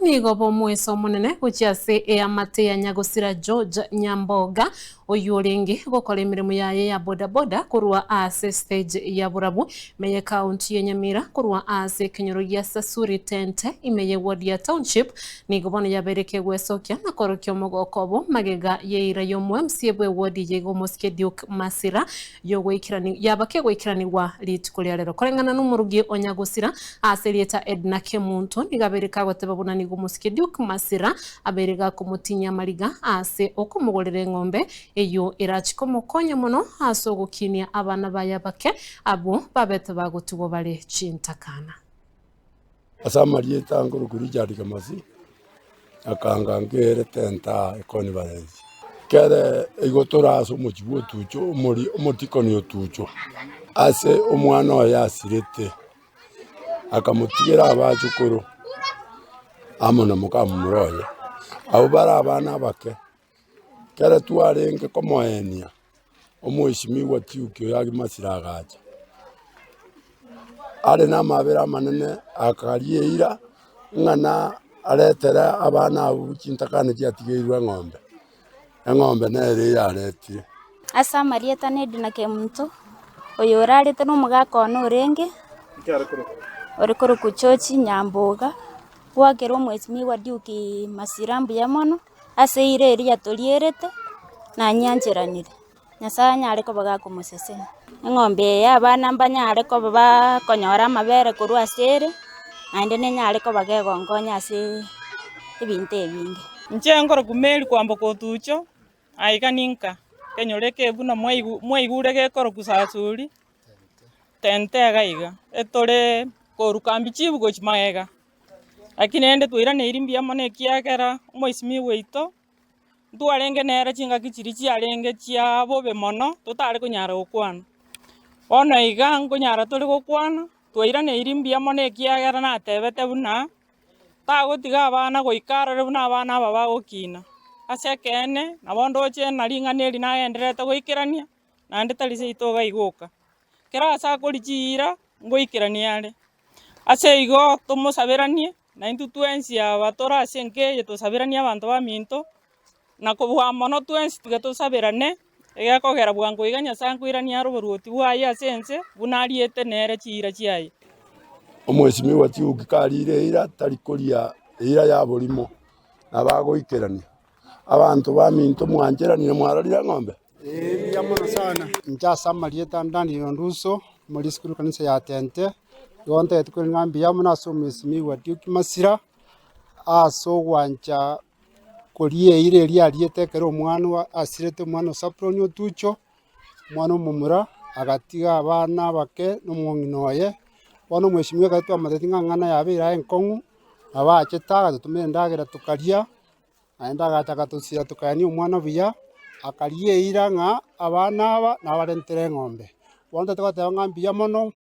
nigo b'omoeso omonene gochia ase eamate ya nyagosira George Nyamboga, oyio orenge gokora emeremo yaye ya bodaboda korwa ase stage ya Borabu ime y'ekaunti ya Nyamira korwa ase ekenyoro gia Sasuri Tente ime ye ward ya Township nigo bono yabeire kegwesokia na korokia omogoko obo magega y'eira y'omo-MCA bw'eward eye iga omosike Duke Masira yogoikerani yaba kegoikeranigwa rituko ria rero. Koreng'ana nomorugi o nyagosira ase erieta Edna Kemunto nigo abeire kagoteba buna nigo omosike Duke Masira abeire gakomotinyia amariga ase okomogorera eng'ombe eyio erachi komokonya mono ase ogokinia abana baye abake abwo babete bagotigwa bare chintakana. Ase amarieta nkorokwa Richard Kamasi, akanga nkerete enta econference. Kere igo tore ase omochie bwa otucho omori omotikoni otucho, ase omwana oye asirete, akamotigera abachokoro amo na mokamomura oye. Abwo bare abana abake, kere twarenge komoenia. Omwesimigwa Tiuki oyo Agimasire agacha, are namabera amanene, akaria eira ng'a naretere abana abwo chintakana chiatigeirwe eng'ombe, eng'ombe nere eyaretire. Ase amarieta na Edna Kemunto, oyo orarete nomogaka one orenge, ore korokwa George Nyamboga, gwakera omwesimigwa Duke Masira mbuya mono. Ase eira eria yatorierete, nanyancheranire, Nyasae anyare koba gakomosesenia. Eng'ombe eye abana mbanyare koba bakonyora amabere korwa ase ere, naende nenyare koba gegonkonya ase ebinto ebinge. Inche nkorokwa Mary kwamboka otucho, aiga ninka, ekenyoro eke buna mwaigu mwaigure gekorokwa Sasuri, tente iga iga, etore koruka mbichibu gochia magega. Lakini rende twairaneirie mbuya mono ekiagera omoisimia oito ntwarenge nere chingaki chiria chiarenge chia bobe mono totare konyara gokwana. Bono iga nkonyara tore gokwana, twairaneirie mbuya mono ekiagera natebete buna tagotiga abana goika arore buna abana aba bagokina. Ase ekeene nabo ndoche na ring'ana eri nagendererete goikerania naende tari seito iga igoka. Kera ase akoria chiira ngoikerania are. Ase igo tomosaberanie, na intwe twensi aba tore ase enka eye tosaberanie abanto baminto, na kobua mono twensi tiga tosaberane, egekogera bwango iga Nyasae nkoiranie are oboruoti bwaye ase ense, buna ariete nere chiira chiaye. Omwesimigwa chiuki kariire eira tari koria eira ya borimo, nabo agoikerania. Abanto baminto mwancheranire mwarorire eng'ombe? Ee, mbuya mono sana. Inche ase amarieta ande Daniel Onduso, omorisia korwa ekanisa ya Tente, igo ntagete korwa ng'a mbuya mono ase omwesimigwa Duke Masira, ase ogwancha koria eira eria ariete ekero omwana asirete omwana o Saproni Otucho, omwana omomura, agatiga abana abake na omong'ina oye. Bono omwesimigwa ekero twamotebeti ng'a eng'ana yabeire aye enkong'u, nabo achete agatotomera endagera tokaria. Naende agacha agatosira tokaenia omwana buya, akaria eira ng'a abana aba nabarentere eng'ombe. Bono totagoteba ng'a mbuya mono.